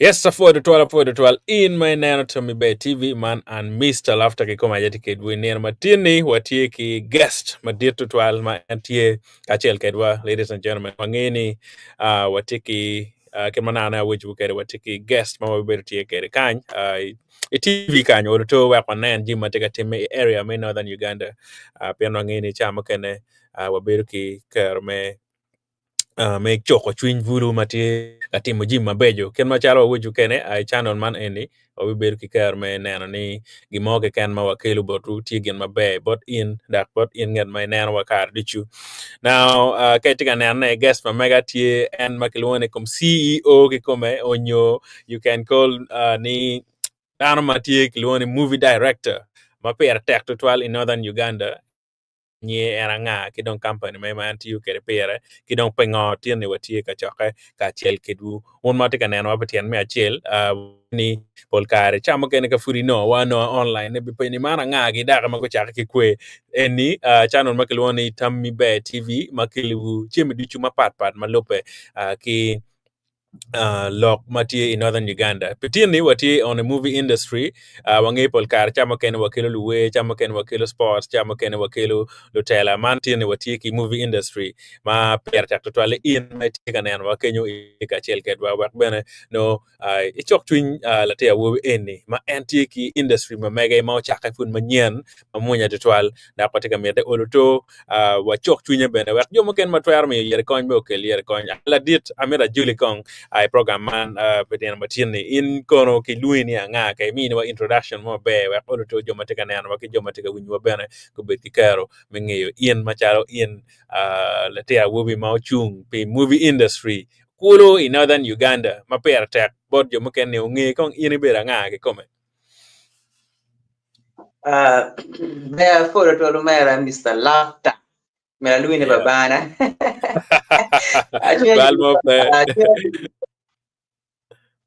Yes, apwoyo tutwal, apwoyo tutwal. In ma ineno Tommy Bear TV, man an Mr. Laughter kikome aye tye kedwu i nino matin-ni. Watye ki guest madit tutwal ma en tye kacel kedwa, ladies and gentlemen. Wangeyo ni uh, watye ki uh, kit ma nane awecowu kwede, watye ki guest ma wabedo tye kwede kany uh, i TV kany oluto wek wanen jami ma tye ka timme i area me Northern Uganda. Uh, pien wangeyo ni ca mukene uh, wabedo ki kero me me cuko cwiny bulu ma tye ka timo jami mabeco kit macalo waweco kene i channel man eni wabibedo ki kero me neno ni gin mo keken ma wakelo botwu tye gin maber bot in dok bot in ngat ma ineno wa kare ducu now ka itye ka nenone guest ma mega tye en ma kilwongo ni kom CEO kikome onyo you can call ni dano ma tye kilwongo ni movie director ma pire tek tutwal i Northern Uganda. nyer en anga ki dong kampani me ma en tiyo kwede pire ki dong pingo tye ni watye ka cokke kacel kedwu. Wun ma wutye ka nenowa pi tyen me acel ni pol kare ca mukene ka pud inongowa anonga online ibipenyo ni man anga-gi dok ma gucake ki kwe eni channel ma kilwongo ni Tammi Ber TV ma keliwu jami ducu mapatpat ma lubbe ki lok ma tye i Northern Uganda. Pi tin ni watye on a movie industry, wangeyo pol kare ca mukene wakelo luwer, ca mukene wakelo sports, ca mukene wakelo lutela. Man tin ni watye ki movie industry ma pire tek tutwal in ma itye ka nenowa kenyo itye kacel kedwa wek bene nongo icuk cwiny latin awobi eni ma en tye ki industry ma mege ma ocakke pud manyen ma mwonya tutwal dok watye ka mite olo to wacuk cwinye bene wek jo mukene ma twero miyo yere kony bene okel yere kony. Ladit amito ajoli kong i program man pi nino matin ni in kono kilwongi ni anga ka iminiwa introduction mo maber wek olo to jo ma tye ka nenowa ki jo ma tye ka winyowa bene gubed ki kero me ngeyo in macalo in latin awobi ma ocung pi movie industry kulu i Northern Uganda ma pire tek bot jo mukene ni onge kong in ibedo anga kikome. Ah, ber apwoyo twal omera Mr. Laughter. Mera alwongi ni Yeah. babana. Acwiny Bal mo pe. acwiny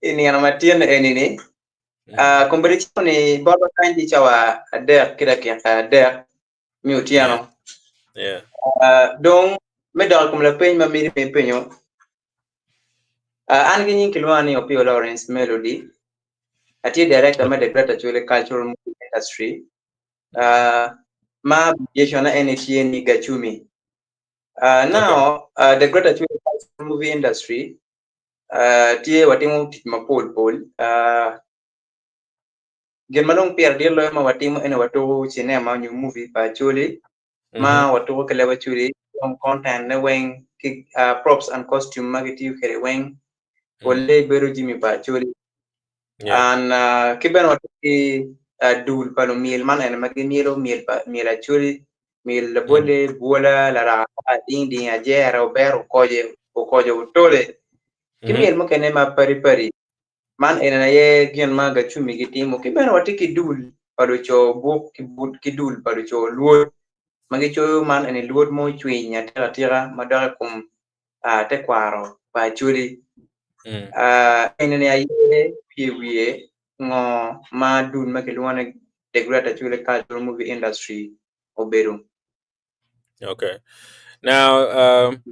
i nino matin eni-ni. Mm. Ah, kombeddi cito ni botwa kany tye cawa adek ki dakika adek me otyeno. Yeah. Ah, dong me dok i kom lapeny ma miti ma ipenyo, ah, an ki nying kilwonga ni Opio Lawrence Melody. Atye director me The Greater Acholi Cultural Movie Industry. Uh, ma abbreviation eni tye ni Gachumi. Uh, now, uh, The Greater Acholi Cultural Movie Industry uh, tye watimo tic mapol pol. Uh, gin ma dong pire dit loyo ma watimo ene watuko cinema nyo movie pa Acholi ma watuko ki leb Acholi dong content ne weng ki uh, props and costume ma gitiyo kwede weng polle bedo jami pa Acholi. Yeah. And uh, ki bene watye ki uh, dul pa lumyel man ene ma gimyelo myel pa myel Acholi, myel labole, bwola, laraka, ding ding, ajera, obero, okoje, okojo, otole, ki myel mukene ma padi padi. Man eni aye gin ma Gacumi gitimo. Ki bene watye ki dul pa luco buk ki but ki dul pa luco lwod ma gicoyo man eni lwod ma ocwiny atika atika ma dok i kom uh, tekwaro pa Acholi. Mm. Uh, eni aye wiye wiye ngo ma dul ma kilwongo ni The Great Acholi Cultural Movie Industry obedo. Okay. Now, um,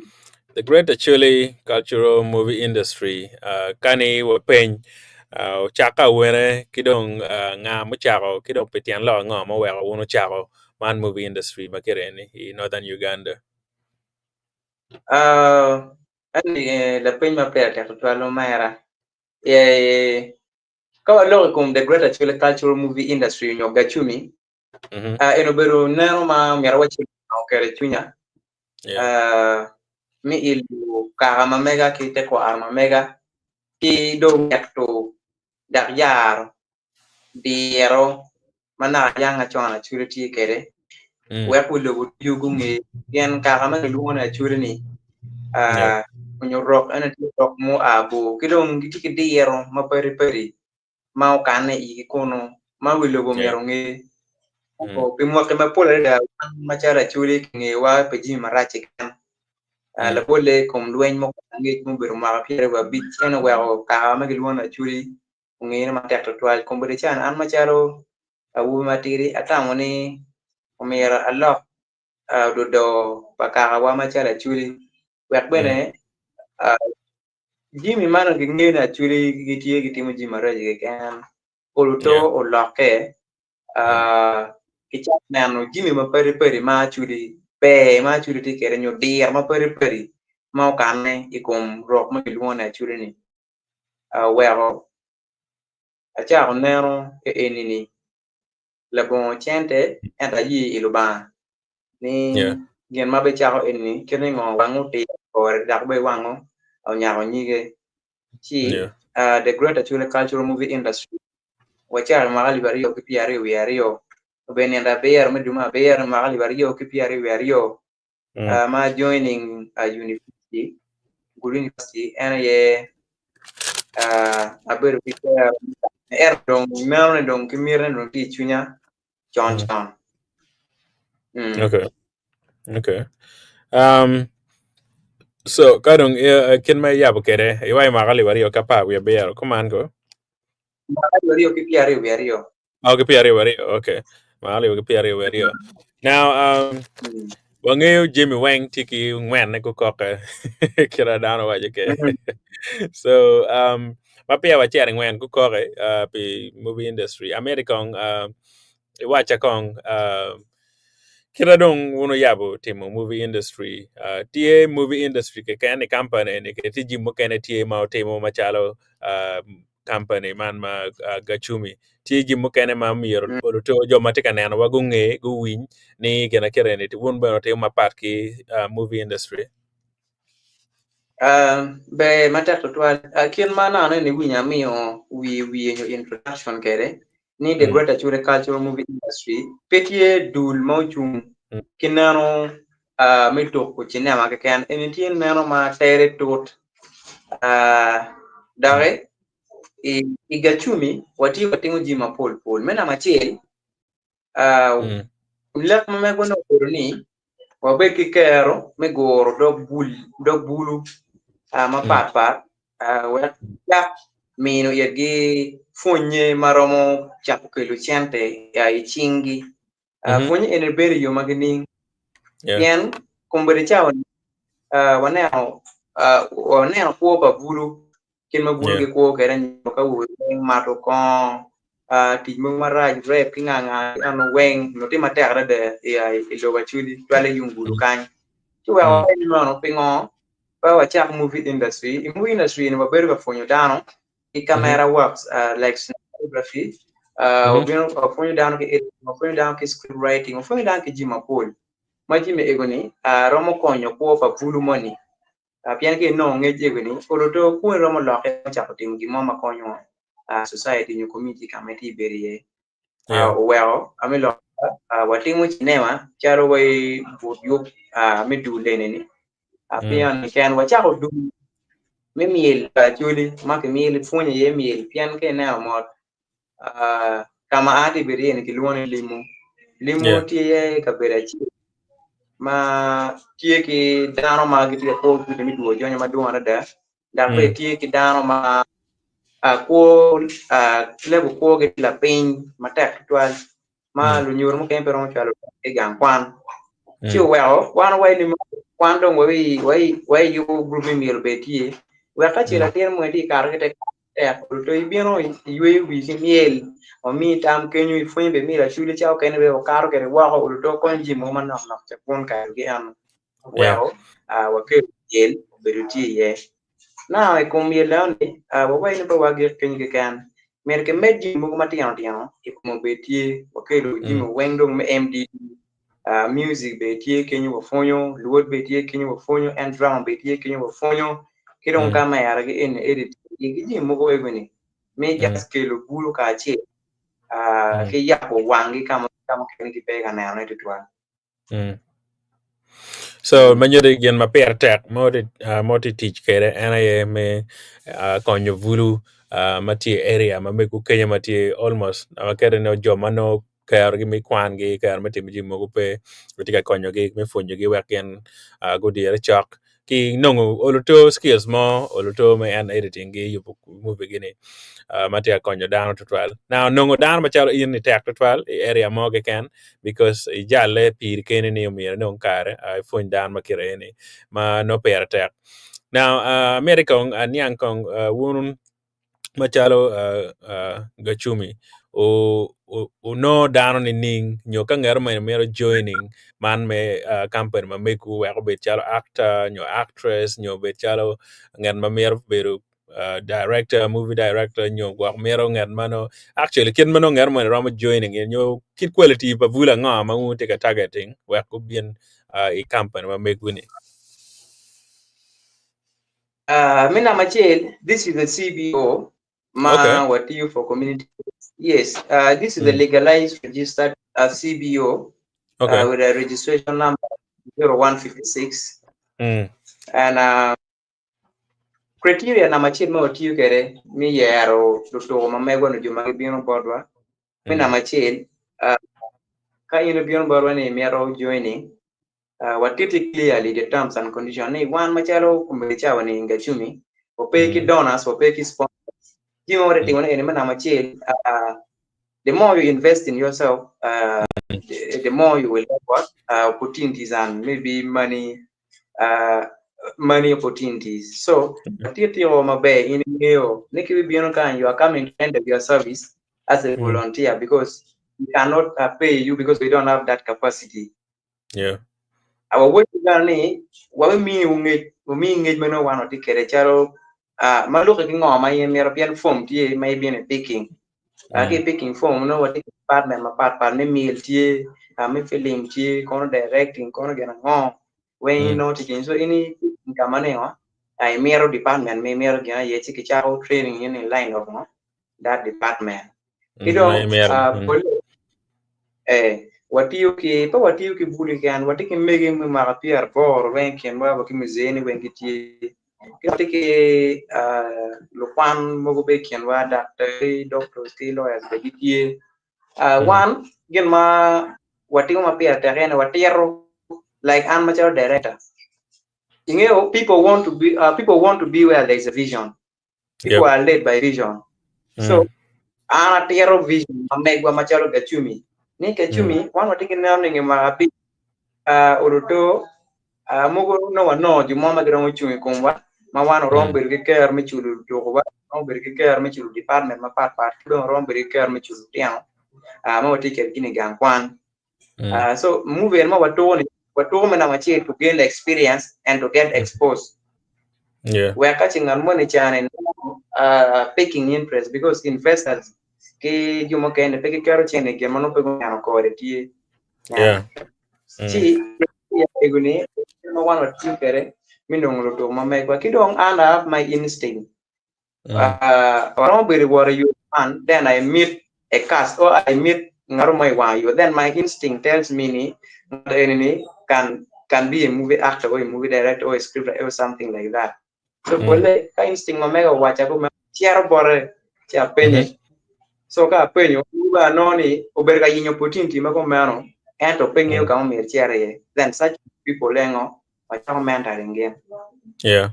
the Great Acholi Cultural Movie Industry, uh, kani wapeny, uh, ocako awene ki dong uh, nga mucako ki dong pi tyen lok ango ma oweko wun ocako man movie industry ma kite ni i Northern Uganda. Uh, eni eh, lapeny ma pire tek tutwal omera. Eh, ka waloko i kom The Great Acholi Cultural Movie Industry nyo Gachumi, Mhm. uh, en obedo neno ma myero awacci okelo i cwinya. Yeah. Uh, me ilo kaka ma mega ki tekwaro ma mega ki dong eto dok yaro diro ma naka yang acon Acholi tye kwede Mm. wek wi lobo ducu gunge pien kaka ma kilwongo ni Acholi ni Yeah. uh, onyo rok ene tye rok mua bor ki dong gitye ki diro ma padi padi ma okanne i igi kunu ma wi lobo Yeah. myero onge. Mm. Pi mwaki mapol adada wan macalo Acholi kingeyowa pi jami marac keken. Uh, Mm. labolle i kom lweny mukato angec mubedo mwaka 25 en oweko kaka ma gilwongo ni Acholi ongene matek tutwal. Kombeddi can an macalo awobi matidi atamo ni omyero alok uh, ododo pa kakawa macalo Acholi wek Mm. bene uh, Jami man onongo gingeyo ni Acholi gitye gitimo jami maraco keken oluto olokke kicako neno jami mapadi padi ma Acholi ber ma Acholi tye kwede nyo diro mapadi padi ma okanne i kom rok ma kilwongo ni Acholi ni oweko acako neno eni ni labongo cente ento aye i Lubanga ni gin ma bicako eni kit ni ngo wange otir kore dok bene wange onyako nyige ci The Great Acholi Cultural Movie Industry wacako i mwaka alip aryo ki pyeraryo wiye aryo obedo nino abiro me dwe me abiro mwaka alip aryo ki pyeraryo wiye aryo ma joining university Gulu University en aye abedo ki kero ento dong meno ni dong ki miti ni dong tye i cwinya con con. Okay. Okay. So ka dong kit ma iyabo kwede iwaco mwaka alip aryo ki apar wiye abiro kuman ko? Mwaka alip aryo ki pyeraryo wiye aryo. Oh, ki pyeraryo wiye aryo. Okay. Mwaka alip ki pyeraryo wiye aryo. Now, wangeyo jami weng tye ki ngwenne gukokke kit ma dano waco kwede. So, ma peya wacito i ngwen gukokke pi movie industry, amito kong iwacca kong kit ma dong wun wuyabo timo movie industry, tye movie industry keken i company eni tye jami mukene tye ma wutimo macalo kampani man ma Gacumi. Tye jami mukene ma myero oluto jo ma tye ka nenowa gunge, guwiny ni gin aketa eni wun bene wutimo mapat ki movie industry. Ber matek tutwal. Kit ma aneno ni winyo amiyo wiye wiye nyo introduction kwede ni The Great Acholi Cultural Movie Industry pe tye dul ma ocung ki neno me tuko cinema keken. Eni tye neno ma tere tut doki i Gacumi watye ka timo jami mapol pol. Me namba acel, lek ma megwa nongo obedo ni wabed ki kero me guro dog bulu mapat pat wek cak mino itgi pwonye ma romo cako kelo cente i cinggi. Pwonye eni bedo i yo ma gining pien kombeddi cawa-ni waneno waneno kwo pa bulu kit ma bulu gikwo kwede nyo ka awobe weng mato kongo tic mogo marac rep ki nga nga eno weng nyo tye matek adada i lobo Acholi cwale yung bulu kany ci wek waweny meno pingo pe wacak movie industry i movie industry ni wabedo ka pwonyo dano ki camera works like cinematography wabino wapwonyo dano ki editing wapwonyo dano ki script writing wapwonyo dano ki jami mapol ma jami ego ni romo konyo kwo pa bulu moni pien ka inongo ngec ego ni olo to kwoni romo lokke me cako timo gin mo ma konyo society nyo community ka ma itye ibedo iye. Oweko me lok watimo cinema calo wai but yub me dul eni-ni pien keken wacako dul me myel pa Acholi ma kimyelo ipwonyo iye myel pien ka ineno mot ka ma an atye ka bedo iye ni kilwongo ni Limo. Limo tye iye kabedo acel ma tye ki dano ma gitye ka kwo ki me dwo jonyo madwong adada dok bene tye ki dano ma kwo level kwogi tye lapiny matek tutwal ma lunyodo mukene pe romo cwalo i gang kwan ci oweko wan wawaco ni kwan dong wayubo gurup me myel obed tye wek ka ce latin moni tye ka kato ki i te tek to ibino iyweyo wii ki myel wamiyi tam kenyo ipwonyo bene myel acwili ca okene bene okato kwede woko oluto konyo jami mogo manok nok ca kun kare ki eno oweko wakelo myel obedo tye iye. Now i kom myel enoni wawaco ni pe wagik kenyo keken myero kimed jami mogo matino tino i kom obed tye wakelo jami weng dong me MDD music bene tye kenyo wapwonyo, lwod bene tye kenyo wapwonyo, en drama bene tye kenyo wapwonyo, ki dong kamera ki eni editing ki jami mogo ego ni me just kelo bulu kacel ki yabo wanggi ka mukene gipe ka nenone tutwal. So ma nyuto gin ma pire tek ma watye tic kwede en aye me konyo bulu ma tye i area ma mego kenyo ma tye almost aketi ni jo ma nongo kerogi me kwangi kero me timo jami mogo pe gitye ka konyogi me pwonyogi wek gin gudire cok ki nongo oluto skills mo oluto me en editing gi yubo movie gi ni ma tye ka konyo dano tutwal. Now nongo dano macalo in ni tek tutwal i area mo keken because ijalle piri keni ni omyero inong kare ipwony dano ma kite eni ma nongo pire tek. Now, amito kong aniang kong wun macalo Gacumi onongo dano nining nyo ka ngat moni mito joining man me company ma megwu wek obed calo actor nyo actress nyo obed calo ngat ma mito bedo director, movie director nyo gwok mito ngat ma nongo actually kit ma nongo ngat moni romo joining iye nyo kit quality pa bul ango ma wun wutye ka targeting wek gubin i company ma megwu ni. Me namba acel, this is the CBO ma watiyo for community. Yes, this is the legalized registered CBO with a registration number 0156. And criteria namba acel ma watiyo kwede me yero lutuko ma megwa nyo jo ma gibino botwa, me namba acel, ka in ibino botwa ni imito joining, watiti clearly the terms and condition ni wan macalo kombeddi cawa ni Gacumi wape ki donors, wape ki sponsors. Jami ma watye timo ne eni me namba acel, the more you invest in yourself, the more you will have what? Opportunities and maybe money, money opportunities. So, atye tiko maber in ingeyo ni kibibino kany, you are coming to end of your service as a volunteer because we cannot pay you because we don't have that capacity. Awa wacci bene ni wabimiyi ngec, wamiyi ngec ma nongo wan watye kwede calo ma lukke ki ngo ma in imito pien form tye ma ibino i picking. Ki i picking form nongo watye ki department mapat pat me myel tye, me film tye, kono directing, kono gin ango weng inongo tye kenyo. So in i picking ka ma ningo imito department ma imito gin aye ci kicako training in i line of ngo that department. Ki dong pole watiyo ki pe watiyo ki bul keken watye ki mege me mwaka pyeraboro weng i kinwa wa ki muzee ni weng gitye ki watye ki lukwan mogo bene i kinwa daktari, doctors ki lawyers bene gitye. Wan gin ma watimo ma pire tek ene watito like an macalo director ingeyo people want to be people want to be where there is a vision. People are led by vision. So an atito vision ma megwa macalo Gacumi. Ni Gacumi, wan watye ki neno ni nge mwaka abic oluto mogo nongo wanongo jo mo ma giromo cung i komwa ma wan oromo bedo ki kero me culo lutukuwa, oromo bedo ki kero me culo department mapat pat ki dong oromo bedo ki kero me culo lutino ma watye kwedgi i gang kwan. So movie eni ma watuko ni watuko me namba acel to gain experience and to get exposed. Wek ka ce ngat moni cane picking interest because investors ki jo mukene pe giketo cene i gin ma nongo pe guneno kore tye. Ci ego ni ma wan watiyo kwede me nongo lutuko ma megwa ki dong an I have my instinct. Waromo bedo wot i yo man then I meet a cast or I meet ngat mo i wang yo then my instinct tells me ni ngat eni ni can be a movie actor or a movie director or a script writer or something like that. So pole ka instinct ma mega owaca kumeno acito bote ci apenye. So ka apenyo anongo ni obedo ka yenyo opportunity ma kumeno ento pe ngeyo ka ma myero ecit iye then such people engo wacako mentoring gin. Yeah.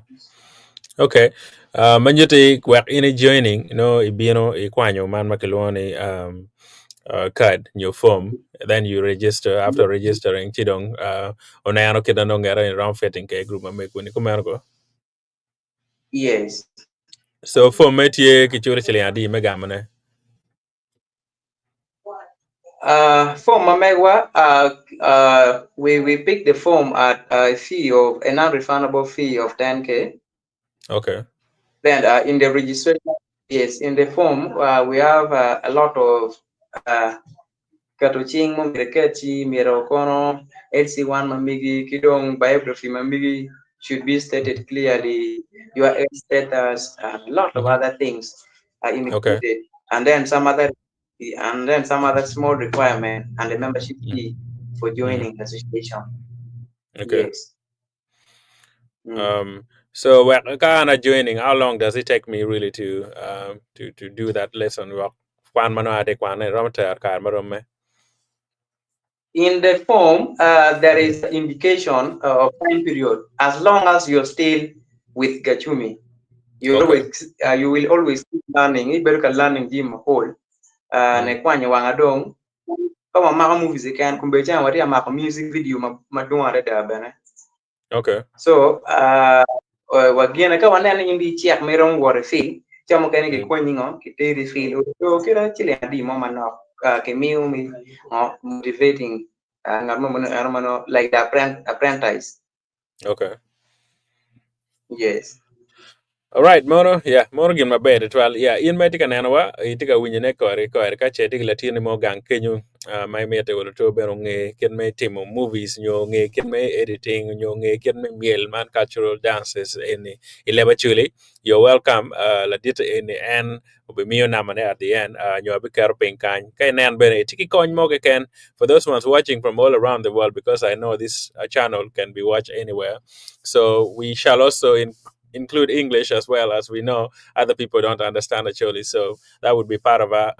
Okay. Ma nyutti wek in i joining no ibino ikwanyo man ma kilwongo ni card nyo form then you register after registering ci dong oneno kit na nongo ngete ni romo fitting ke group ma megwu ni kumeno ko? Yes. So form me tye kiculo ciling adi me gamone? Form ma megwa, we pick the form at a fee of a non-refundable fee of 10K. Then in the registration, yes, in the form we have a lot of keto cing mo myero iket ci myero kono LC1 ma megi ki dong biography ma megi should be stated clearly, your age status, and a lot of other things are included. And then some other and then some other small requirement and the membership fee for joining the association. Yes. So ka an joining, how long does it take me really to do that lesson? Kwan ma nongo atye kwane romo tero kare marom me? In the form, there is indication of time period. As long as you're still with Gachumi, you will always keep learning. Ibedo ka learning jami mapol. Ne kwanyo wang adong. Ka wamako movies keken, kombeddi cen watye ka mako music video madwong adada bene. So, Wa gene ka waneno ni in dong icek ma iromo wot i field, ca mukene kikwanyi ngo kiteri i field oyo kite ciling adi mo manok kimiyo me ngo motivating ngat mo eno ma nongo like the apprentice. Okay. Yes. All right, mono, yeah, mono gin maber tutwal. Yeah, in ma itye ka nenowa, itye ka winyone kore ki kore, ka ce itye ki latinni mo gang kenyo uh, ma imito olo to bene onge kit me timo movies nyo onge kit me editing nyo onge kit me myel man cultural dances eni i leb Acholi, you're welcome. Uh, ladit eni en obimiyo namba ne at the end uh, nyo abiketo piny kany. Ka inen bene itye ki kony mo keken for those ones watching from all around the world because I know this channel can be watched anywhere. So we shall also in include English as well as we know other people don't understand Acholi. So that would be part of our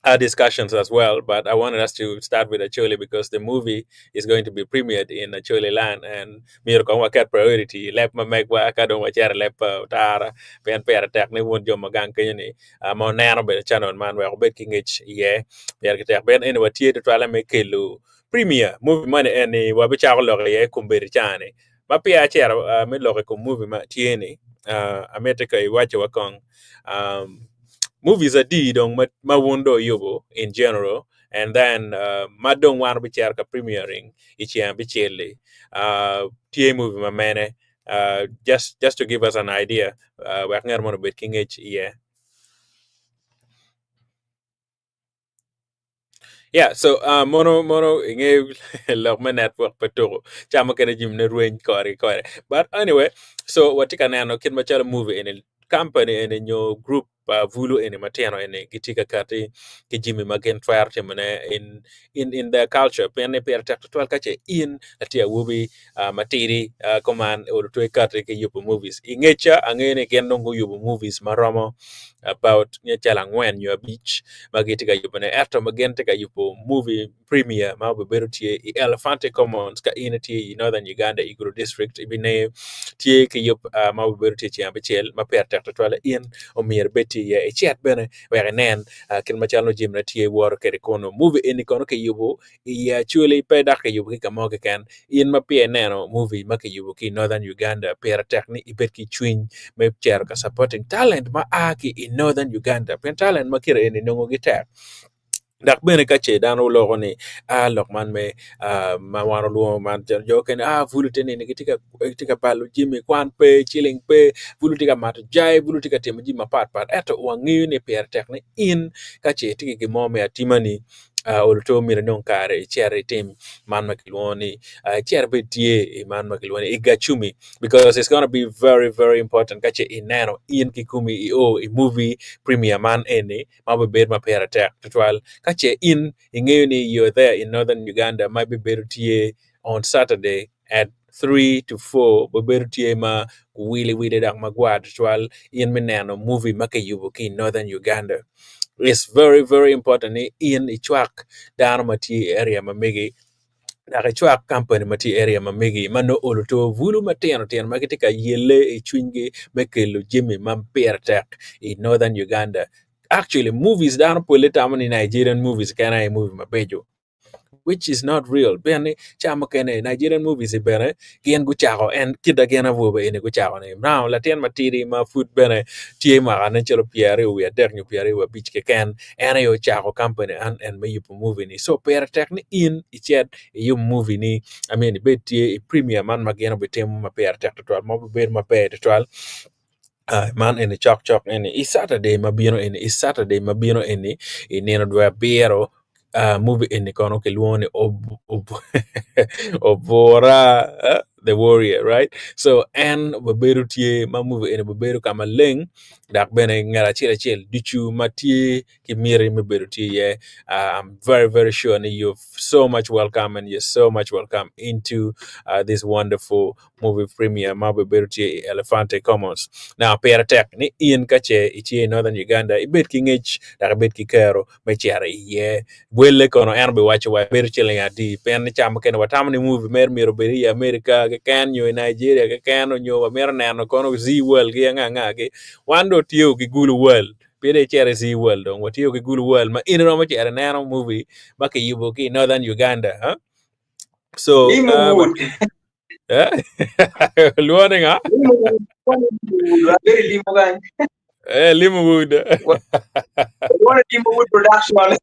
our discussions as well. But I wanted us to start with Acholi because the movie is going to be premiered in Acholi land and myero kong waket priority leb ma megwa ka dong wacito i leb pa otara pien pire tek ni wun jo ma gang kenyo ni uh, ma oneno bene channel man wek obed ki ngec iye pire ki tek ben eni watye tutwalle me kelo premiere movie moni eni wabicako lok iye kombeddi cani Ma peya acito me lok i kom movie ma tye ni, amiti ka iwaco wa kong movies adi dong ma wun dong wuyubo in general and then ma dong wan wabicito ka premiering i ceng abicel-li tye movie ma mene just to give us an idea wek ngat moni obed ki ngec iye. Yeah, so uh, mono mono inge lok me network pe tuko ca mukene jami ne rweny kore ki kore. But anyway, so watye ka neno kit macalo movie eni company eni nyo group pa bulu eni matino eni gitye ka kati ki jami ma gin twero timone in in in their culture pien ni pire tek tutwal ka ce in latin awobi uh, matidi uh, kuman olo twe kati ki yubo movies. I ngecca angeyo ni gin dong guyubo movies maromo about nge calo angwen nyo abic ma gitye ka yubone ento ma gin tye ka yubo movie premier ma obibedo tye i Elephante Commons ka in itye i Northern Uganda i Gulu District ibingeyo tye ki yub uh, ma obibedo tye ceng abicel ma pire tek tutwal in omyero ibed tye iye icit bene wek inen uh, kit macalo jami tye woto kwede kunu movie eni kono kiyubo i Acholi pe dok kiyubo ki ka mo keken. In ma peya ineno movie ma kiyubo ki i Northern Uganda, pire tek ni ibed ki cwiny me cito ka supporting talent ma a ki i Northern Uganda pien talent ma kite eni nongo gitek. Dok bene ka ce dano loko ni a lok man me ma wan walwongo man jo mukene a bulu tye nini gitye ka balo jami kwan pe ciling pe bulu tye ka mato jai bulu tye ka timo jami mapatpat ento wangeyo ni pire tek ni in ka ce itye ki gin mo me atimani oluto myero inong kare icit itim man ma kilwongo ni icit ibed tye i man ma kilwongo ni i Gacumi because it's gonna be very very important ka ce ineno in kikomi io i movie premier man eni ma obibedo ma pire tek tutwal ka ce in ingeyo ni you're there in northern Uganda ma ibibedo tye on Saturday at 3 to 4 bibedo tye ma wili wili dok magwar tutwal in me neno movie ma kiyubo ki i northern Uganda. It's very very important ni in icwak dano ma tye i area ma megi dok icwak company ma tye i area ma megi ma nongo olo to bulu matino tino ma gitye ka yelle i cwinygi me kelo jami ma pire tek i northern Uganda. Actually movies dano pole tamo ni Nigerian movies keken aye movie mabeco. which is not real pien ni ca mukene Nigerian movies bene gin gucako en kit ma gin awobe eni gucako ni now latin matidi ma pud bene tye mwaka nen calo pyeraryo wiye adek nyo pyeraryo wiye abic keken en aye ocako company an en me yubo movie ni so pire tek ni in icit iyub movie ni I mean ibed tye i premier man ma gin obitimo ma pire tek tutwal ma obibedo maber tutwal. Man eni cokcok eni i Saturday ma bino eni i Saturday ma bino eni i nino dwe abiro movie eni kono kilwongo ni Obura the warrior right so en obibedo tye ma movie eni obibedo ka maleng dok bene ngat acel acel ducu ma tye ki miti me bedo tye iye I'm very very sure ni you so much welcome and you so much welcome into this wonderful movie premier ma obibedo tye i Elephante Commons. Now pire tek ni in ka ce itye i Northern Uganda ibed ki ngec dok ibed ki kero me cito iye. Welle kono en obiwaco wa bedo ciling adi pien ni ca mukene watamo ni movie mere myero obed i America keken nyo i Nigeria keken nyo wamito neno kono Zee World ki anga anga gi. Wan dong watye ki Gulu World pien icito i Zee World dong watye ki Gulu World ma in iromo cito ineno movie ma kiyubo ki i Northern Uganda. Huh? So, Limo uh, good. Eh? Luwo ni nga? Very limo kany. Eh, limo wood. Luwo ni limo wood production.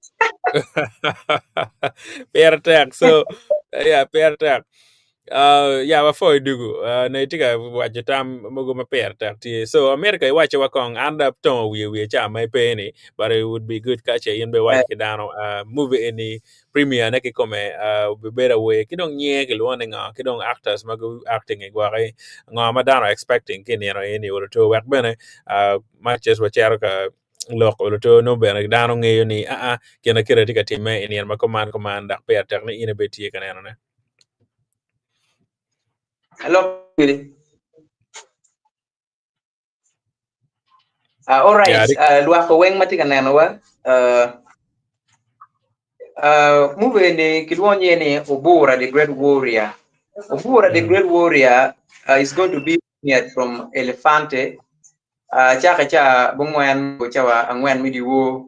Pire tek. So, yeah, pire tek. Uh, yeah, wapwoyo dugu. Ne itye ka waco tam mogo ma pire tek tye. So, America iwaco wa kong an da tongo wiye wiye ca ma ipe ni, but it would be good ka ce in be iwaco ki dano movie eni premiere ne kikome obibedo awer ki dong nyinge kilwongo ni ngo ki dong actors ma gu acting i gwoki ngo ma dano expecting ki i nino eni oluto wek bene much as wacito ka lok oluto nongo bene dano ngeyo ni aa gin aketa tye ka timme i nino ma kuman kuman dok pire tek ni in ibed tye ka nenone. Alok kwede. All right, lwak weng ma tye ka nenowa. Movie ni kilwongo nyinge ni Obura the Great Warrior. Obura the Great Warrior is going to be premiered from Elefante. Cake ca bungwen cawa angwen me dyewor.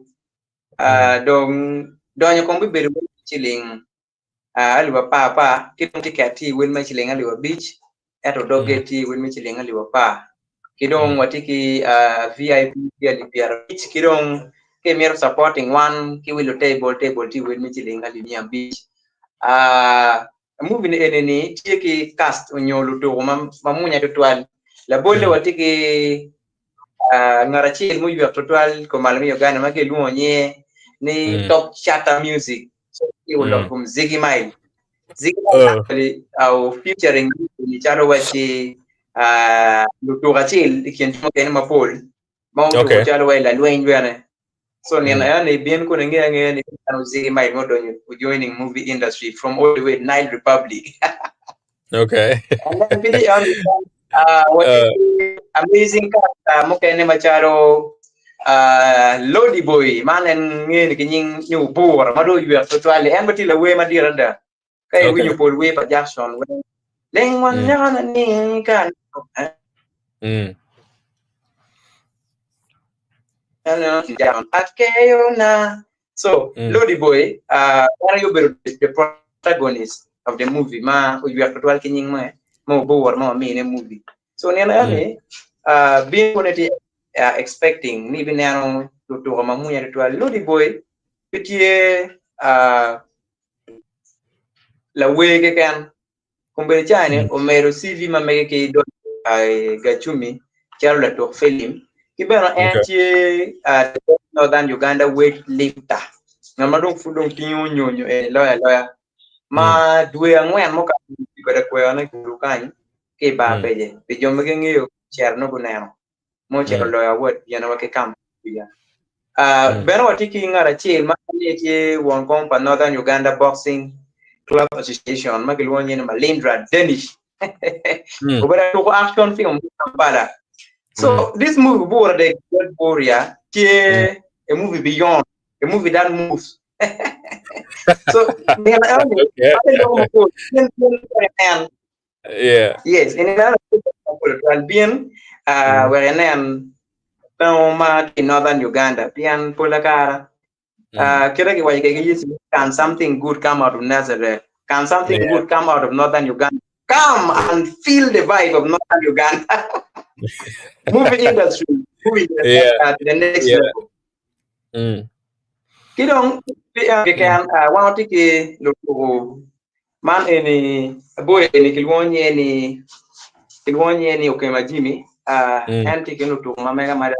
Dong donyo kong bibedo ciling alip apar apar ki dong tiket tye i wel me ciling alip abic ento dog gate tye i wel me ciling alip apar ki dong watye ki VIP tye alip pyerabic ki dong ka imito supporting wan ki wilo table table tye i wel me ciling alip miya abic movie ni eni ni tye ki cast onyo lutuku ma munya tutwal labolle watye ki ngat acel muywek tutwal kumalo me Uganda ma kilwongo nyinge ni Top Shatta Music ki olok kom Ziggy Mile. Ziggy Mile actually featuring ni calo wacci lutuk acel i kin jo mukene mapol ma otuko calo wai lalweny bene. So nino eno-ni bin kun ingeyo angeya ni en Ziggy Mile ma odonyo joining movie industry from all the way Nile Republic. Okay. And then pidi on uh, amazing character mukene macalo Lodi Boy man en ngene ki nying ni Obura ma dong oywek tutwal-li en bene tye lawer madit adada ka iwinyo pol wer pa Jackson weng ling wan nyakona ni ka Akeyo na so Lodi Boy en aye obedo the protagonist of the movie ma oywek tutwal ki nying me Obura ma wamine movie so nino eni bino kono tye expecting ni ibineno lutuko ma munya tutwal Lodi Boy pe tye lawer keken Kombeddi caa-ni omedo CV ma mege ki donyo i Gacumi calo latuk filim ki bene en tye Northern Uganda weight lifter ngat ma dong pud dong tingo nyonyo eni loyo aloya ma dwe angwen mukato kwede kweyone i gulu kany ki i bar pece pi jo ma gingeyo cito nongo guneno ma ocito oloyo award gin wa ki Kampala kuca. Bene watye ki ngat acel ma en tye won kom pa Northern Uganda Boxing Club Association ma kilwongo nyinge ni Malindra Danish. Obedo atuko action film i Kampala. So this movie Bura the Great Warrior tye a movie beyond, a movie that moves. So nino eno ni en Yeah. Yes, in ineno mapol twal bin wek inen tango ma tye i Northern Uganda pien pola kara kite kiwaco kwede ki Yecu ni can something good come out of Nazareth? Can something good come out of Northern Uganda? Come and feel the vibe of Northern Uganda. Movie industry, movie to the next level. Ki dong keken wan watye ki lutuku man eni boy eni kilwongo nyinge ni kilwongo nyinge ni Okema Jimmy en tye i kin lutuku ma mega mada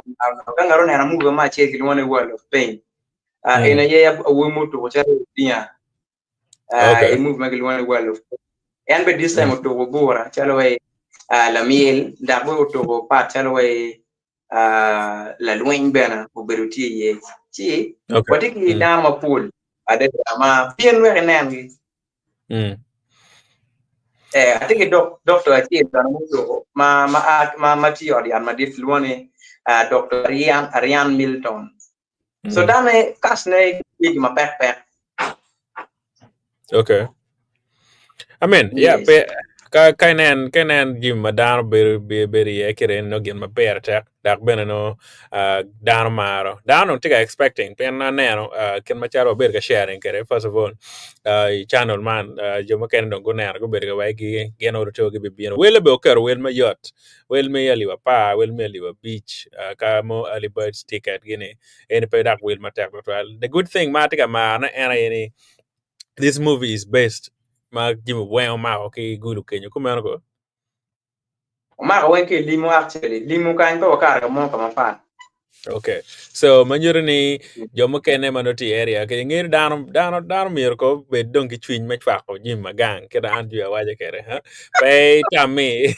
ka ngat oneno movie mo acel kilwongo ni World of Pain en aye awobi mutuku calo Odinga i movie ma kilwongo ni World of Pain en bene this time otuku bura calo wai lamyel dok bene otuku part calo wai lalweny bene obedo tye iye ci watye ki dano mapol adada ma pien wek inengi atye ki dokto acel bene mutuko ma tye i ot yat madit kilwongo ni Dr. Arian Milton so dane kacne tye gin mapek pek. Okay. I mean, yeah, pe. Ka ka inen ka inen jami ma dano bedo bedo iye kede nongo gin ma pire tek dok bene nongo dano maro. Dano onongo tye ka expecting pien aneno kit macalo wabedo ka sharing kwede first of all i channel man jo mukene dong guneno gubedo ka wai gin olo gibibino. Wele bene oketo wel mayot wel me alip apar wel me alip abic ka mo early birds ticket gini eni pe dok wel matek tutwal. The good thing ma atye ka marone en aye ni this movie is based ma jami weng omako ki Gulu kenyo kumeno ko? Omako weng ki i limu actually, limu kany pe wakato ka mo ka mapat. Okay. So ma nyuto ni jo mukene ma nongo tye i area ke ingeyo dano dano dano myero ko obed dong ki cwiny me cwako jami ma gang kit ma an jwi awaco kwede ha pe itam ni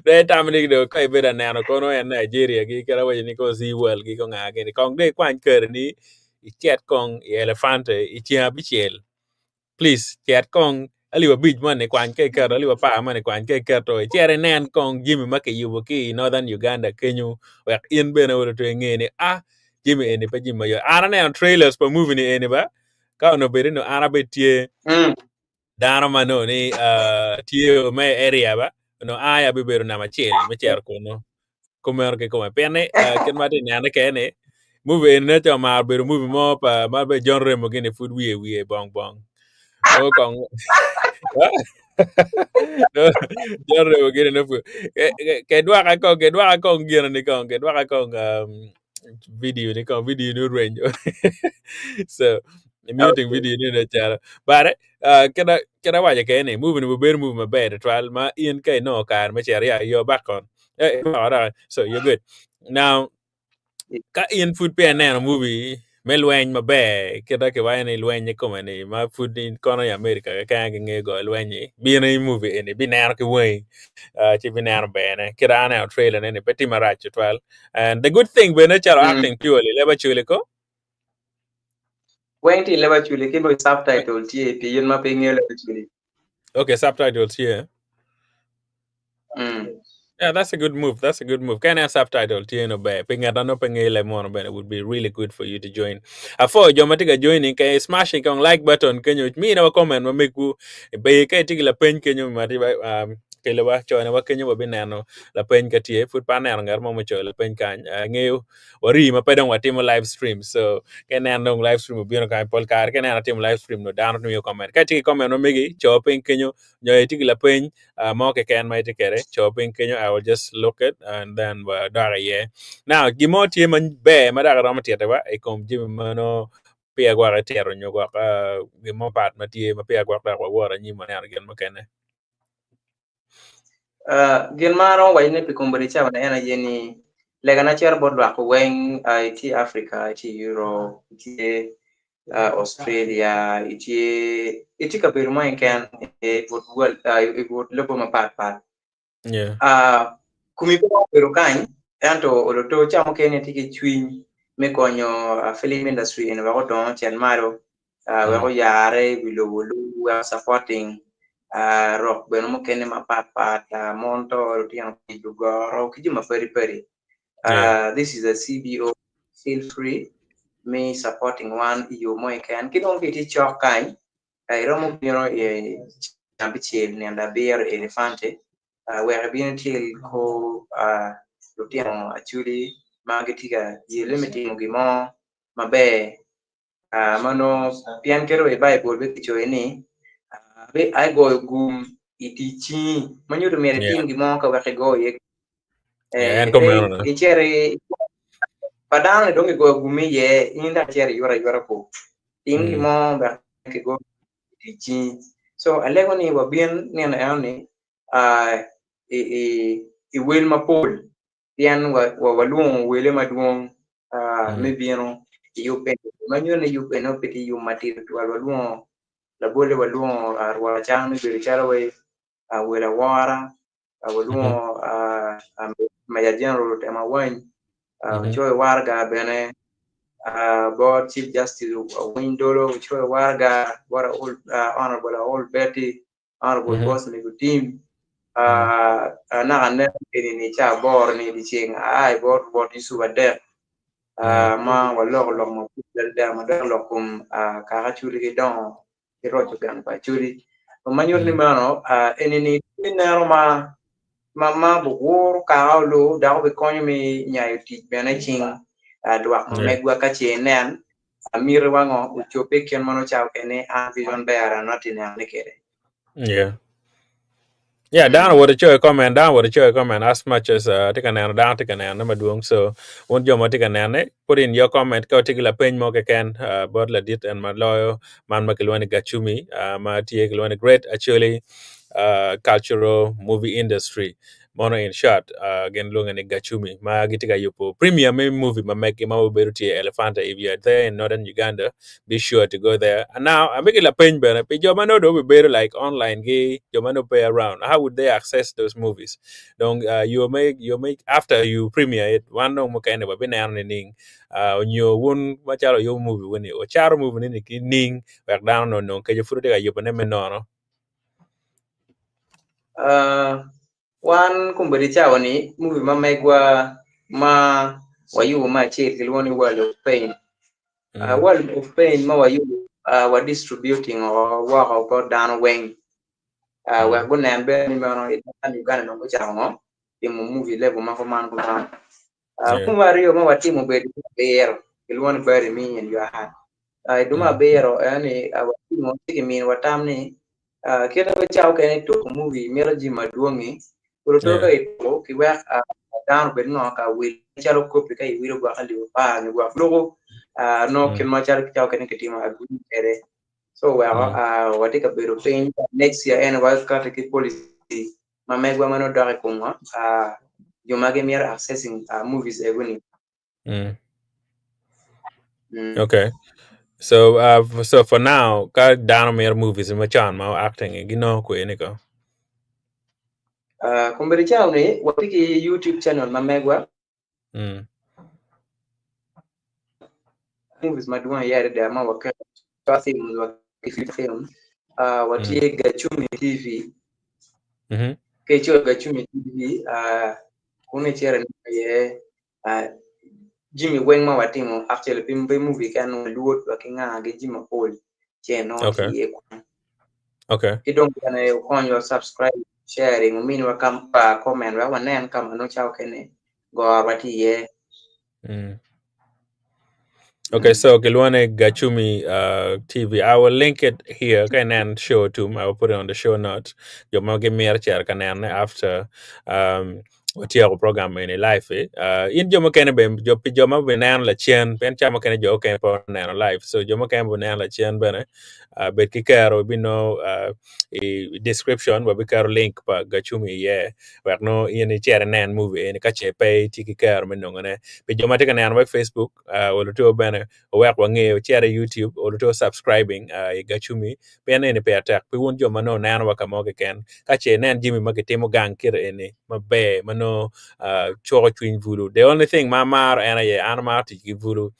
pe itam ni dong ka ibedo ka neno kono en Nigeria gi kit awaco ni ko Zee World gi ko nga gini kong dong ikwany karini icit kong i Elephante i ceng abicel please cet kong alip abic moni kwany ka iketo alip apar moni kwany ka iketo icit inen kong jami ma kiyubo ki i Northern Uganda kenyo wek in bene olo to inge ni a jami eni pe jami mayot an aneno trailers pa movie ni eni ba ka onongo bed ni an abed tye dano ma nongo ni tye me area ba onongo an aye abibedo namba acel me cito kunu kumeno kikome pien ni kit ma atye ka nene kene ni movie eni nen calo omaro bedo movie mo pa ma bene John Remo gini pud wiye wiye bong bong nongo kong John Remo gini nongo pud ke dwaka kong ke dwaka kong gino ni kong ke dwaka kong video ni kong video ni orwenyo so muting video ni nen calo but kit awaco kene ni movie ni obedo movie maber tutwal ma in ka inongo kare me cito ya you're back on so you're good now ka in pud peya ineno movie me lweny maber kit ma kiwaco ni lweny i kome ni ma pud kono i America keken gingeyo goyo lweny-nyi bino i movie eni ibineno ki wangi ci ibineno berne kit ma aneno trailer ne ni pe tye marac tutwal and the good thing bene calo acting purely leb Acholi ko Weng tye i leb Acholi ki bene subtitle tye pi in ma pe ingeyo leb Acholi. Okay, subtitles tye. Yeah, that's a good move. That's a good move. Ka ineno subtitle tye no ber. Pi ngat ma nongo pe ngeyo leb munu bene would be really good for you to join. Afo jo ma tye ka joining ka smashing kong like button kenyo mina wa comment ma megwu. Be ka itye ki lapeny kenyo ma tye kelo wa cone wa kenyo wabineno lapeny ka tye. Pud pe aneno ngat mo mucoyo lapeny kany. Angeyo wari ma pe dong watimo live stream so ka ineno dong live stream obino kany pol kare ka ineno atimo live stream nongo dano miyo comment. Ka itye ki comment ma megi co piny kenyo nyo itye ki lapeny mo keken ma itye kwede co piny kenyo I will just look it and then wadok iye. Now gin mo tye maber ma dok iromo tito wa i kom jami ma nongo peya gwok itito nyo gwok gin mo pat ma tye ma peya gwok dok wawoto anyim waneno gin mukene. Gin ma aromo waco ne pi kombeddi cawa ni en aye ni legana cito bot lwak weng itye Africa, itye Europe, itye Australia, itye itye kabedo mo keken i but world i but lobo mapat pat. Komi pe obedo kany ento oloto ca mukene tye ki cwiny me konyo film industry eni wek odong ocit malo wek oyare i wi lobo lung wek supporting rok bene mukene mapat pat mon to lutino kic lugoro ki jo mapadi padi. This is a CBO feel free me supporting wan i yo mo keken ki dong ka itye cok kany iromo bino i abicel nino abiro i Elephante wek ibin ityel kor lutino acholi ma gitye ka yelle me timo gin mo maber ma nongo pien kit wa i Baibul bene kicoyo ni agoyo gum i tic cingi ma nyuto myero itim gin mo ka wek igo iye icito pa dano ni dong kigoyo gum iye in dok icito iyuto ayuta ko tim gin mo wek kigo i tic cingi so alego ni wabin nino eno ni i wel mapol pien walwongo wele madwong me bino i yub eni ma nyuto ni yub eni pe tye yub matidi tutwal walwongo labolle walwongo rwot acang me bedo calo wai welo awora walwongo Major General Otemo Awany ocoyo waraga bene bot Chief Justice Owiny Dolo ocoyo waraga bot Honorable Aol Betty Honorable Boss Mego Tim naka nen eni ni ca aboro ni dyeceng aa i bot Rwot Yucup Adek ma waloko lok mapol adada madok lok kom kaka Acholi ki dongo ki roco gang pa Acholi. Ma nyuto ni meno eni ni neno ma ma buguro kaka olu dok obikonyo me nyayo tic bene i cing lwak ma megwa ka ce inen miti wa ngo ocobbe kit ma nongo cawa okene an vision bearer nongo atye neno ne kwede. Yeah. Yeah, dano woto coyo comment, dano woto coyo comment as much as atye ka neno dano tye ka nenone madwong. So, wun jo ma tye ka nene, put in your comment ka wutye ki lapeny mo keken bot ladit en ma loyo man ma kilwongo ni Gacumi ma tye kilwongo ni Great Acholi Cultural Movie Industry. Mono in short, gin lwonge ni Gacumi ma gitye ka yubo premiere me movie ma meggi ma obedo tye Elephanta. If you are there in northern Uganda, be sure to go there. And now, amigi lapeny bene pi jo ma nongo dong obibedo like online gi jo ma nongo pe around, how would they access those movies? Dong you may after you premiere it, wan dong mukene wabineno nining onyo wun macalo oyubo movie wuni, wucato movie ni ki ning wek dano onong keco pud wutye ka yubone me nono. Wan kombeddi cawa ni movie ma megwa ma wayubo me acel kilwongo ni World of Pain. World of Pain ma wayubo wa distributing o woko bot dano weng wek gunen bene ni meno i Uganda dong gucako ngo timo movie level ma kuman kuman. Movie aryo ma watimo obedo abiro kilwongo ni Bury Me in Your Heart. I dwe me abiro eno-ni watimo ci kiminiwa tam ni kite ma cawa okene tuko movie mito jami madwongi pud oto ka ituko ki wek dano obed ngo ka wil calo kopi ka iwilo gwok alip apar nyo gwok luku nongo kit macalo cawa okene kitimo agree kwede so oweko watye ka bedo piny next year eni wakati ki policy ma megwa ma nongo dok i kom ngo jo ma gimito accessing movies ego-ni. Okay. So for now, ka dano mito movies macon ma acting ginongo kwene ko? Kombeddi cawa ni watye ki YouTube channel ma megwa. Movies madwong iye adada ma waketo films wa ki film watye Gacumi TV. Ka icoyo Gacumi TV kunu icito inongo iye jami weng ma watimo actually pe movie keken walwod wa ki nga ki jami mapol ci inongo tye iye kunu. Ki dong bene wukonywa subscribe, sharing, wuminiwa comment wek wanen ka ma nongo cawa okene gorwa tye iye. Okay, so kilwongo Gacumi TV. I will link it here. Okay, and show too. I will put it on the show notes. Jo ma gimito cito ka nene after watyeko program eni live. In jo mukene be jo pi jo ma bineno lacen pien ca mukene jo okene pe oneno live. So jo mukene bineno lacen bene bed ki kero bino i description wabiketo link pa Gacumi iye wek nongo in icit inen movie eni ka ce pe itye ki kero me nongone. Pi jo ma tye ka neno wa i Facebook oluto bene owek wange wucit i YouTube oluto subscribing i Gacumi pien eni pire tek pi wun jo ma nongo neno wa ka mo keken ka ce inen jami ma kitimo gang kite eni maber ma nongo cuko cwiny bulu. The only thing ma amaro en aye an amaro tic ki bulu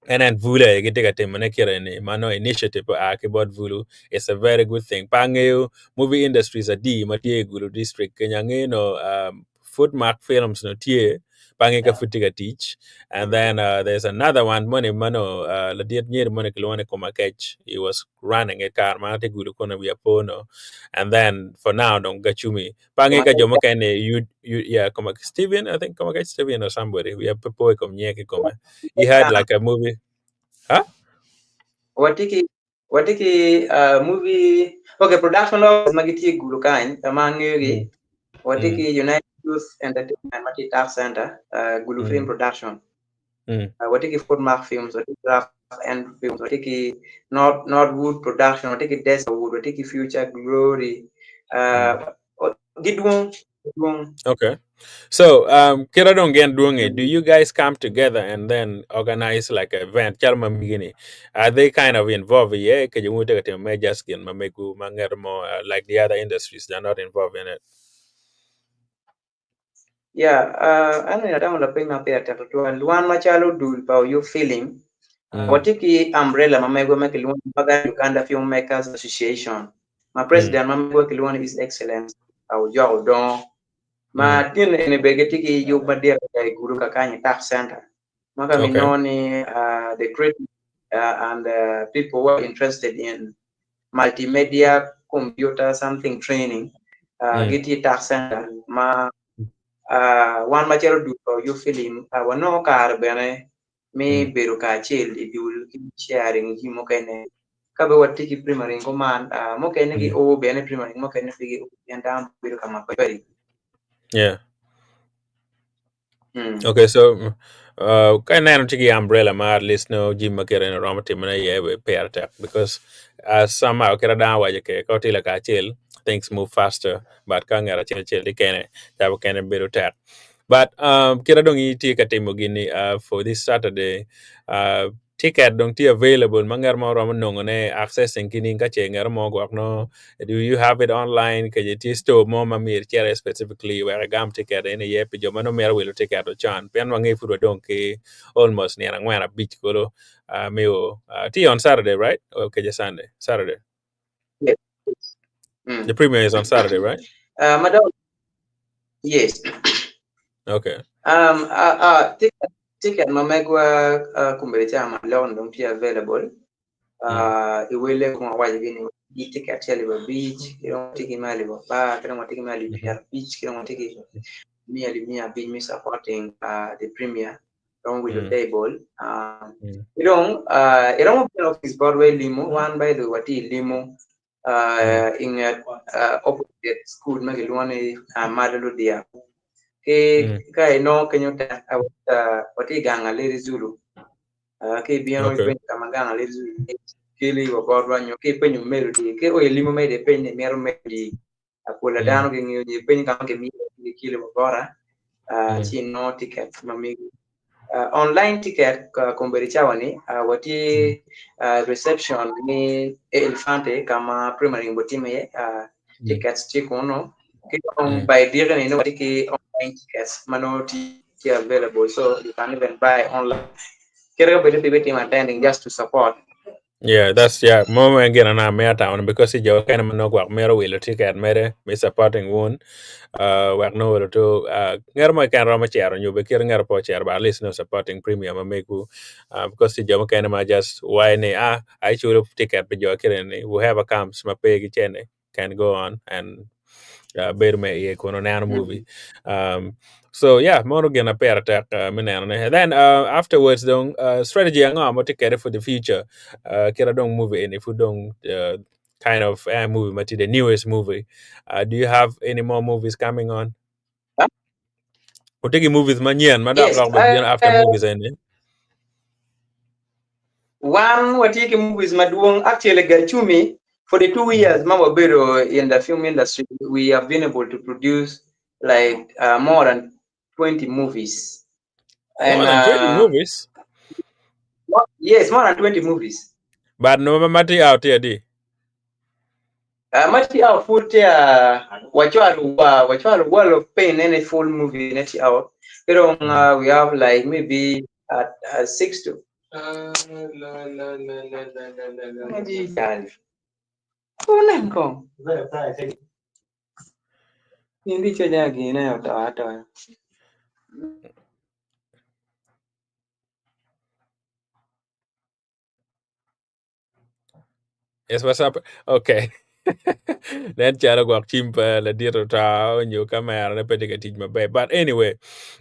en en bulu aye gitye ka timone kite eni ma nongo initiative oa ki bot bulu it's a very good thing. Pe angeyo movie industries adi ma tye i Gulu district kenya angeyo nongo Footmark Films nongo tye pe angeyo ka pud tye ka tic and then there's another one moni ma nongo ladit nyeri moni kilwongo ni Komakec he was running it kare ma atye Gulu kunu wiya po nongo and then for now dong Gacumi pe angeyo ka jo mukene yeah Steven I think Komakec Steven or somebody wiya pe po i kom nyinge kikome he had like a movie huh? Watye ki movie okay production office ma gitye i Gulu kany ma angeyogi watye ki United Youth Entertainment ma tye i Tax Center Gulu Film Production watye ki Footmark Films watye ki Rough End Films watye ki Northwood Production watye ki Deserwood watye ki Future Glory gidwong gidwong. Okay. So, kit dong gin dwongi, do you guys come together and then organize like an event? Calo ma migi-ni, are they kind of involved iye? Ka jo tye ka timo me just gin ma megu ma ngeto mo like the other industries, they're not involved in it. Yeah, an atamo lapeny ma pire tek tutwal. Wan macalo dul pa Oyub Film, watye ki umbrella ma megwa ma kilwongo ni Northern Uganda Filmmakers Association, ma president ma megwa kilwongo ni His Excellence Ojok Odongo, ma tin eni bene gitye ki yub madit adada i Gulu kakany i Tax Center, ma ka minongo ni the creative and people who are interested in multimedia computer something training gitye i tax center ma wan macalo dul pa Oyub Film wanongo kare bene me bedo kacel i dul ki sharing jami mukene. Ka bene watye ki premiering kuman, mukene gio bene i premiering mukene pe gio pien dano bedo ka mapadi. Yeah. Okay, so ka ineno tye ki umbrella ma at least nongo jami ma kite ni romo timone iye bene pire tek because somehow kit ma dano waco kwede ka watye lakacel things move faster but ka ngat acel acel tye kene ca mukene bedo tek. But kit ma dong itye ka timo gini for this Saturday ticket dong tye available ma ngat mo romo nongone accessing ki nining ka ce ngat mo gwok nongo do you have it online kece tye store mo ma myero icit iye specifically wek igam ticket eni iye pi jo ma nongo mito wilo ticket ocon pien wangeyo pud wadong ki almost nino angwen abic kulu me o tye on Saturday right or kece Sunday Saturday Yes. The premiere is on Saturday, right? Madam, yes. Okay. Ticket ma megwa kombeddi ca ma lok-ni dong tye available. I wele kong awaco gi ni gi ticket tye alip abic, ki dong watye ki me alip apar, ki dong watye ki me alip pyerabic, ki dong watye ki me alip miya abic me supporting the premier romo wilo table. Ki dong iromo bino i office botwa i limo, wan by the way watye i limo i nget opposite school ma kilwongo ni Malo Ludia. Ki ka inongo kenyo tek watye i gang Aledi Zulu. Ka ibino ipenyo ka ma gang Aledi Zulu tye keli wa botwa nyo ka ipenyo Melody ki o i limo mere ipeny ni imito Melody pola dano gingeyo nyo ipenyo ka ma kimiyo gikeli wa bota ci inongo ticket ma megi. Online ticket kombeddi cawa ni watye reception me Elefante ka ma premiering bitimme iye tickets tye kunu ki dong by diki ni nongo watye ki online tickets ma nongo tye available so you can even buy online. Kite ka bed ni pe ibitimo attending just to support. Yeah, that's yeah. Mo ma gin ana me atamo because i jo kene ma nongo gwok mito wilo ticket mere me supporting wun wek nongo wilo to ngero mo keken romo cero nyo be kit ngero pe ocero but at least nongo supporting premium ma megwu because i jo mukene ma just why ni ah ai culo ticket pi jo kite ni whoever comes ma pe ki cene can go on and bedo me iye kun neno movie. So yeah, mono gin ma pire tek me neno ne. And then afterwards dong strategy ango ma tye kwede for the future kit dong movie eni pud dong kind of movie ma tye the newest movie. Do you have any more movies coming on? Wutye ki movies manyen ma dok Yes, dok bibino after movies eni? Wan watye ki movies madwong. Actually, Gachumi, for the 2 years ma wabedo in the film industry, we have been able to produce like more than 20 movies. And, More than 20 movies? Yes, more than 20 movies. But no ma tye out tye adi? Ma tye out pud tye wacwalo World of Pain ene full movie ne tye out. Ki dong we have like maybe 6 to Unen kong. In di coja gine oto atoya. Yes, what's up? Okay. Nen calo gwok cim pa ladit ota nyo kamera ne pe tye ka tic maber. But anyway,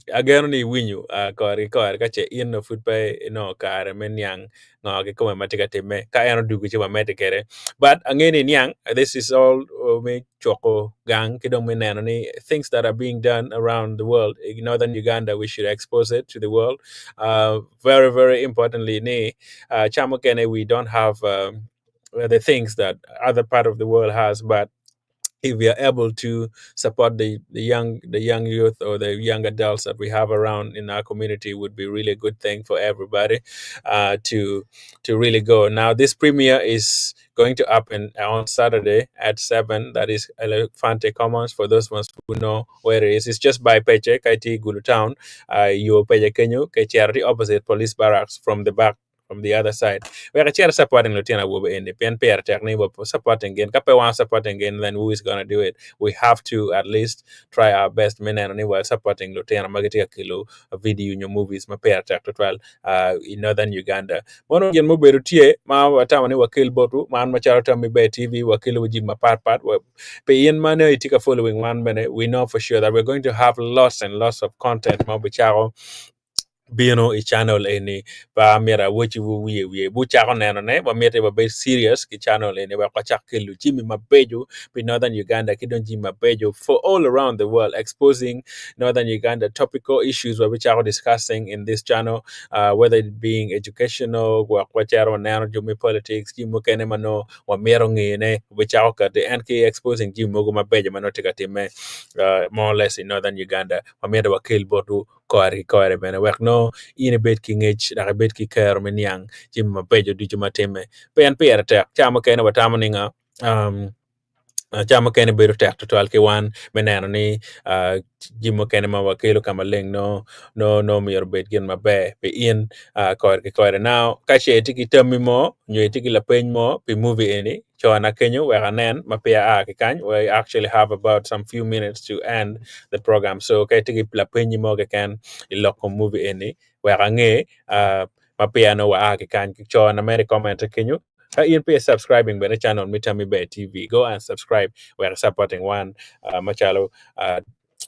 ageno ni iwinyo kore ki kore ka ce in nongo pud pe inongo kare me niang ngo kikome ma tye ka timme. Ka en odugo ci wamedde kwede. But angeyo ni iniang, this is all me coko gang ki dong me neno ni things that are being done around the world in northern Uganda, we should expose it to the world. Very, very importantly ni ca mukene we don't have the things that other part of the world has, but if we are able to support the young youth or the young adults that we have around in our community, would be really a good thing for everybody to really go. Now this premiere is going to happen on Saturday at 7. That is Elefante Commons, for those ones who know where it is. It's just by Peche, Kaiti Gulu Town. Yo Peche Kenyu, Kecharity, opposite police barracks from the back. from the other side wek icit supporting lutino awobe eni pien pire tek ni wa supporting gin ka pe wan supporting gin then who is gonna do it we have to at least try our best me neno ni wa supporting lutino ma gitye ka kelo video nyo movies ma pire tek tutwal i Northern Uganda. Mono gin mubedo tye ma watamo ni wakel botwu man macalo Tammi Ber TV wakelo jami mapat pat pi in ma nongo itye ka following wan bene we know for sure that we're going to have lots and lots of content ma obicako bino i channel eni pa myero awecciwu wiye wiye wucako nenone wamiti wabed serious ki channel eni wek wacak kelo jami mabeco pi Northern Uganda ki dong jami mabeco for all around the world exposing Northern Uganda topical issues wabicako discussing in this channel uh, whether it being educational wek wacito waneno jo me politics jami mukene ma nongo wamito ngeyone wabicako kati en ki exposing jami mogo mabeco ma nongo tye ka timme uh, more or less in Northern Uganda wamito wakel botwu kore ki kore bene wek nongo in ibed ki ngec dok ibed ki kero me niang jami mabeco ducu ma timme. Pien pire tek, ca mukene watamo ni nga um, ca mukene bedo tek tutwal ki wan me neno ni uh, jami mukene ma wakelo ka maleng no no no myero obed gin maber pi in uh, kore ki kore. Now, ka ce itye ki tammi mo nyo itye ki lapeny mo pi movie eni, cona kenyo wek anen ma peya aa ki kany. We actually have about some few minutes to end the program. So ka itye ki lapenyi mo keken i lok kom movie eni wek ange uh, ma peya nongo waa ki kany. Cona mere i comment kenyo. Ka in pe subscribing bene channel me Tammy Bear TV, go and subscribe wek supporting wan uh, macalo uh,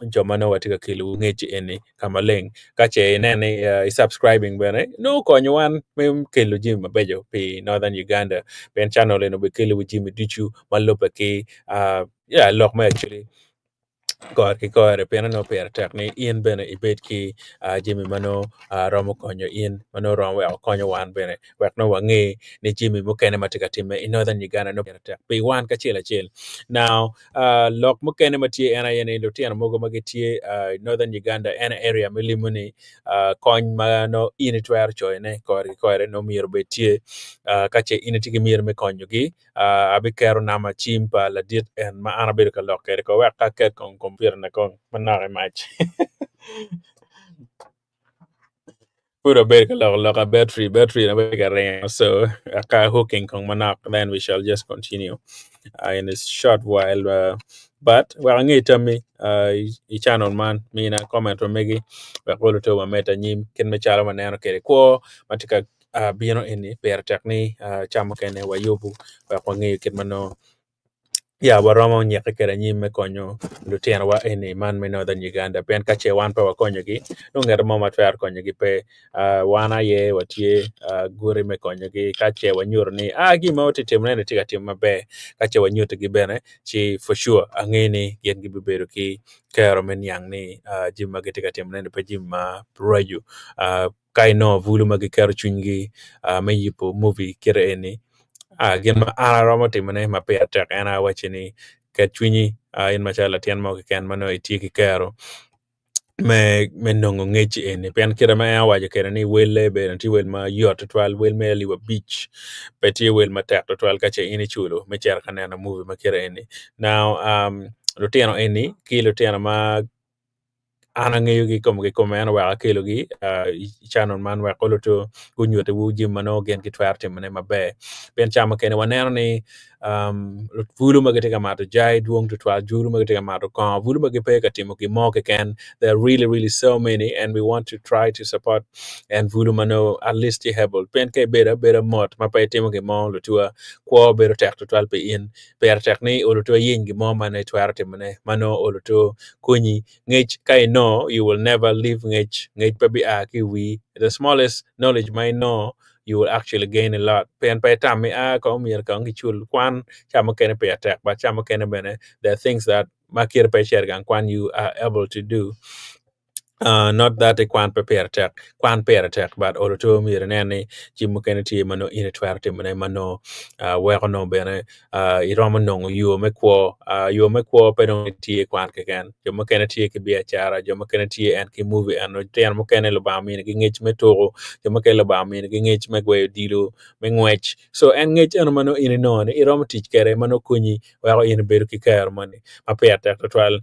jo ma nongo watye ka kelo ngec eni ka maleng. Ka ce inen ni uh, i subscribing bene nongo konyo wan me kelo jami mabeco pi Northern Uganda pien channel eni obikelo jami ducu ma lubbe ki uh, yeah, lok me actually kore ki kore pien onongo pire tek ni in bene ibed ki uh, jami ma nongo uh, romo konyo in ma nongo romo weko konyo wan bene wek nongo wange ni jami mukene ma tye ka timme i Northern Uganda nongo pire tek pi wan kacel acel. Now, uh, lok mukene ma tye en aye ni lutino mogo ma gitye uh, i Northern Uganda en area me limo ni uh, kony ma nongo in itwero coyone kore ki kore nongo myero obed tye uh, ka ce in itye ki myero me konyogi uh, abiketo namba cim pa ladit en ma an abedo ka lok kwede ko wek aket kong kompiuta na kong manok i mac. Pud wabedo ka loko lok a battery, battery na bedo ka ringo so aka hooking kong manok then we shall just continue uh, in a short while uh, but wek ange tammi uh, i channel man mina comment ma megi wek olo to wamed anyim kit macalo waneno kwede kwo ma tye ka uh, bino eni pire tek ni uh, ca mukene wayubu wek wangeyo kit ma nongo Ya waromo nyikke kwede anyim me konyo lutinowa eni man me Northern Uganda pien ka ce wan pe wakonyogi nongo ngat mo ma twero konyogi pe wan aye watye guti me konyogi ka ce wanyuto ni a gin ma watye ka timone-ni tye ka time maber ka ce wanyutigi bene ci for sure ange ni gin gibibedo ki kero me niang ni jami ma gitye ka timone-ni pe jami maraco ka inongo bulu ma giketo cwinygi me yubo movie kite eni gin ma an aromo timone ma pire tek en aye awacci ni ket cwinyi in macalo latin mo keken ma nongo itye ki kero me nongo ngec eni pien kite ma en owaco kwede ni welle bene tye wel mayot tutwal wel me alip abic pe tye wel matek tutwal ka ce in iculo me cito ka neno movie ma kite eni now lutino eni ki lutino ma an angeyogi kome kikome ento wek akelogi i channel man wek oluto gunyutiwu jami ma nongo gin gitwero timone maber pien ca mukene waneno ni bulu ma gitye ka mato jai dwong tutwal bulu ma gitye ka mato kongo bulu ma gipe ka timo gin mo keken there are really really so many and we want to try to support and bulu ma nongo at least tye able pien ka ibedo abeda mot ma pe itimo gin mo lutuwa kwo bedo tek tutwal pi in Pire tek ni oluto iyeny gin mo ma nongo itwero timone ma nongo oluto konyi. Ngec ka inongo you will never leave ngec, ngec pe bia ki i wii. The smallest knowledge ma inongo you will actually gain a lot pien pe itam ni aa kong myero kong kicul kwan ca mukene pire tek but ca mukene bene there are things that ma kite pe icito i gang kwan you are able to do. Not that ni kwan pe pire tek, kwan pire tek but oluto myero inen ni jami mukene tye ma nongo in itwero timone ma nongo weko nongo bene iromo nongo yo me kwo. Yo me kwo pe dong tye kwan keken, jo mukene tye ki biacara, jo mukene tye en ki movie eno, lutino mukene Lubanga ominigi ngec me tuko, jo mukene Lubanga ominigi ngec me gweyo odilo, me ngwec. So en ngec eno ma nongo in inongo ni iromo tic kwede ma nongo konyi weko in ibedo ki kero moni ma pire tek tutwal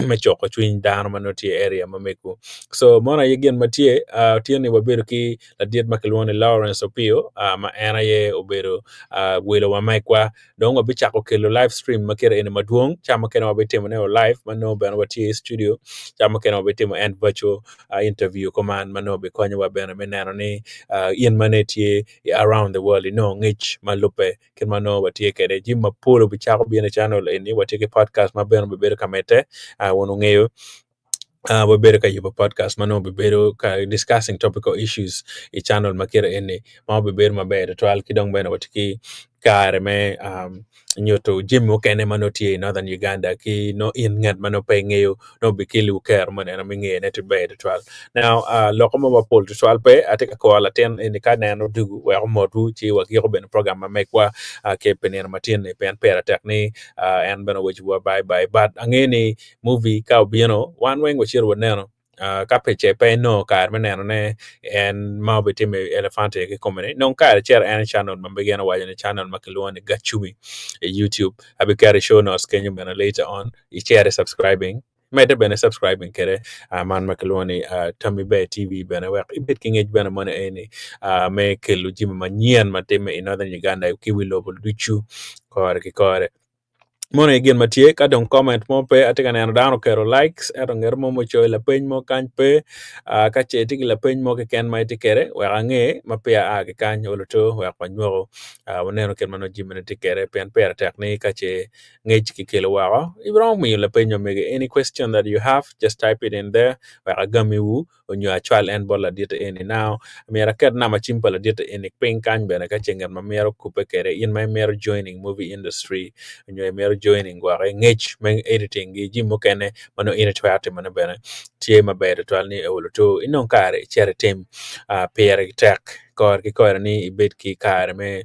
me cuko cwiny dano ma nongo tye i area ma mego. So mono aye gin ma tye uh, tye ni wabedo ki ladit ma kilwongo ni Lawrence Opio uh, ma en aye obedo uh, welo wa mekwa. Dong wabicako kelo live stream ma kite eni madwong ca mukene wabitimo ne live ma nongo bene watye i studio ca mukene wabitimo en virtual uh, interview kuman ma nongo bikonyowa bene me neno ni uh, in ma ne tye around the world inongo ngec ma lubbe kit ma nongo watye kwede. Jami mapol obicako bino i channel eni, watye ki podcast ma bene obibedo ka medde, uh, wun wungeyo uh, wabedo ka yubo podcast ma nongo obibedo ka discussing topical issues i channel ma kite eni ma obibedo maber tutwal ki dong bene watye ki kare me um, nyuto jami mukene ma nongo tye i Northern Uganda ki nongo in ngat ma nongo pe ingeyo nongo bikeliwu kero me neno me ngeyone tye ber tutwal. Now uh, loko mo mapol tutwal pe atye ka koro latin eni ka neno dugu wek omotwu ci wagiko bene program ma megwa uh, ki pi nino matin-ni pien pire tek ni uh, en bene owecowa bye bye but angeyo ni movie ka obino wan weng wacito waneno Uh, ka pe ce pe inongo kare me nenone en ma obitimo i Elephante kikome-ni, nong kare icito en i channel ma gin owaco ni channel ma kilwongo ni Gacumi i YouTube. Abiketo i show notes kenyo bene later on icito i subscribing medde bene subscribing kwede uh, man ma kilwongo ni uh, Tammy Bear TV bene wek ibed ki ngec bene moni eni uh, me kelo jami manyen ma timme i Northern Uganda ki wi lobo ducu kore ki kore. Mono aye gin ma tye ka dong comment mo pe atye ka neno dano oketo likes ento ngat mo mucoyo lapeny mo kany pe ka ce itye ki lapeny mo keken ma itye kwede wek ange ma peya aa ki kany oluto wek wanywako waneno kit ma nongo jamine tye kwede pien pire tek ni ka ce ngec kikelo woko iromo miyo lapeny ma mege any question that you have just type it in there wek agamiwu onyo acwal en bot laditte eni. Now, myero aket namba cim pa laditte eni piny kany bene ka ce ngat ma mito kubbe kwede, in ma imito joining movie industry onyo imito joining gwok ngec me editing ki jami mukene ma nongo in itwero timone bene tye maber tutwal ni olo to inong kare icit itim pire tek kore ki kore ni ibed ki kare me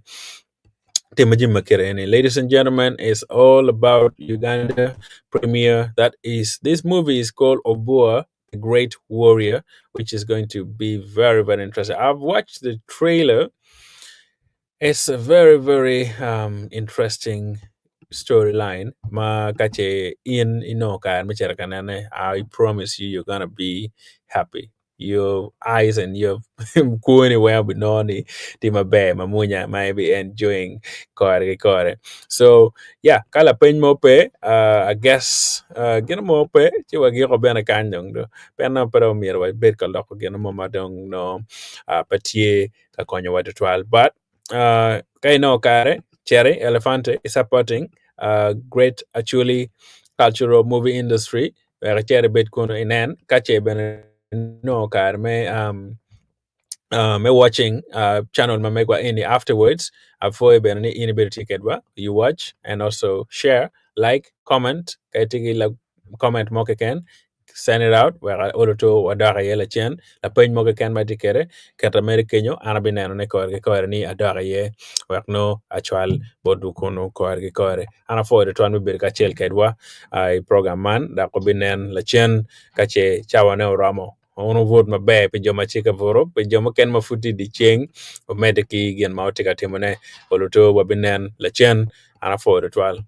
timo jami ma kite eni. Ladies and gentlemen, it's all about Uganda premiere. That is, this movie is called Obua the Great Warrior, which is going to be very, very interesting. I've watched the trailer. It's a very, very interesting storyline. Ma kace in inongo kare me cito ka nene, I promise you, you're gonna be happy. Your eyes and your kwoni weng obinongo ni tye maber mamwonya ma ibi enjoying kore ki kore. So yeah, ka lapeny mo pe, I guess gin mo pe ci wagiko bene kany dong do. Pien nongo pe dong myero wabed ka loko gin mo ma dong nongo pe tye ka konyowa tutwal. But ka inongo kare, cit i Elephante i supporting great Acholi cultural movie industry wek icit ibed kunu inen ka ce bene inongo kare me me watching channel ma megwa eni afterwards apwoyo bene ni in ibedo tye kedwa you watch and also share like comment ka itye ki comment mo keken send it out wek olo to wadok iye lacen lapeny mo keken ma itye kwede keta mere kenyo an abineno ne kore ki kore ni adok iye wek nongo acwal botwu kunu kore ki kore an apwoyo tutwal me bedo kacel kedwa i program man dok wabinen lacen ka ce cawane oromo. Wun wubut maber pi jo ma tye ka buto, pi jo mukene ma pud tye i dyeceng, wumedde ki gin ma wutye ka timone. Oluto wabinen lacen. An apwoyo tutwal.